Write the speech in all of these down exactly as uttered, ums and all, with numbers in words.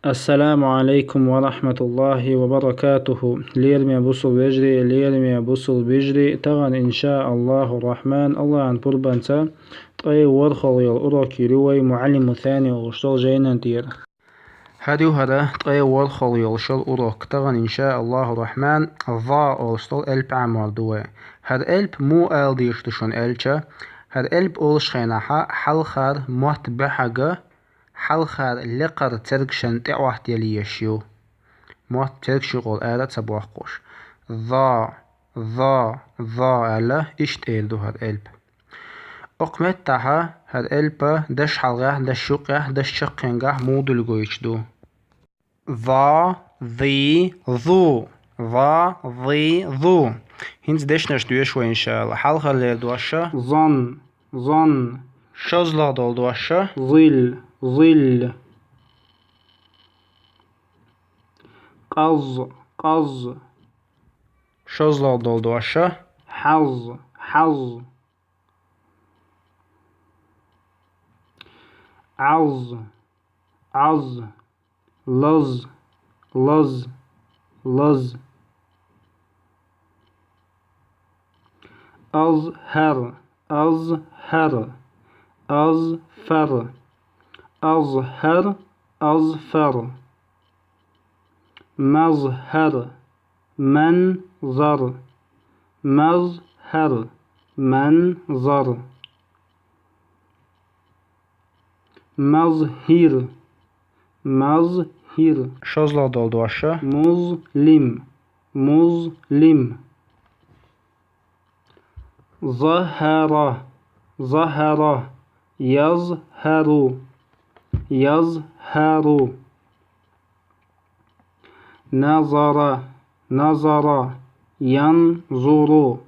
Ассаламу алейкум ва рахматуллахи ва баракатуху. Лераме бусул вежарий, лераме бусул вежарий, таган, иншааллаху рахман, Аллахан пурбанца, ткъе ворхол йол урок йир вай Муаллиму Сани олуш йол жайнан тӀера. Хьар ю хьара ткъе ворхол йол шол урок, таган, иншааллаху рахман, ва олуш йол элп Ӏамор ду вай. Хьар элп муха ала дийш ду шуна аьлча, хьар элп олуш хенахьа хьалхар мотт бехьага, хьалхар лекхар цергашан тӀе Ӏоттаелла еш ю. Мотт цергаш юкъал ара а ца бохкуш. Ва, ва, ва аьлла, иштта эр ду хьар элп. Окху меттахьа хьар элпа даш хьалхехь, даш юккъехь, даш чаккхенгахь муха дуьлгуьйтуш ду. Ва, ви, зу. Ва, ви, зу. ХӀинца дешнаш доьшу вай, иншаалла. Хьалхара лер дош ша. Зан, зан. ШозлагӀа дола дош ша. Зил, зил. Къаз, къаз. ШозлагӀа дола дош ша. Хьаз, хьаз. Ӏаз, Ӏаз. Лаз, лаз, лаз. Азхар, азхар, азфар. Азхар, азфар. Мазхар, манзар. Мазхар, манзар. Мазхир, мазхир. ШозлагӀа дола дош ша. Музлим, музлим. Захара, захара. Язхару, язхару. Назара, назара. Янзуру,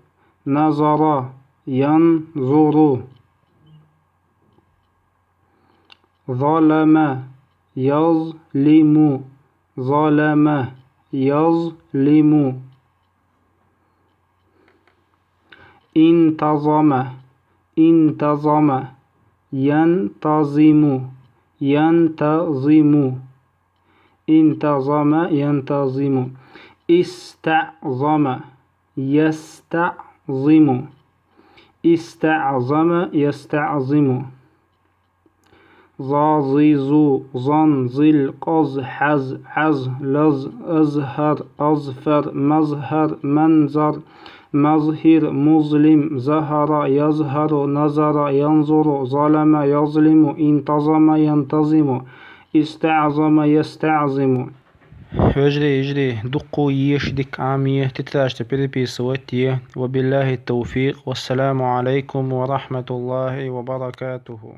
назара. Янзуру. Залама, язлиму. Залама, язлиму. Интазама, интазама. Янтазиму, янтазиму. Интазама, янтазиму. ИстаӀзама, ястаӀзиму. ИстаӀзама, ястаӀзиму. Зазизу, занзил, къаз, хьаз, Ӏаз, лаз, азхар, азфар, мазхар, манзар, мазхир, музлим, захара, язхару, назара, янзуру, залама, язлиму, интазама, янтазиму, истаӀзама, ястаӀзиму. Вежарий, йижарий, дуккха а еш, дика Ӏамае, тетрадь тӀа переписывать е. Ва биллахи тавфикъ. Вассаламу алейкум ва рахматуллахи ва баракатуху.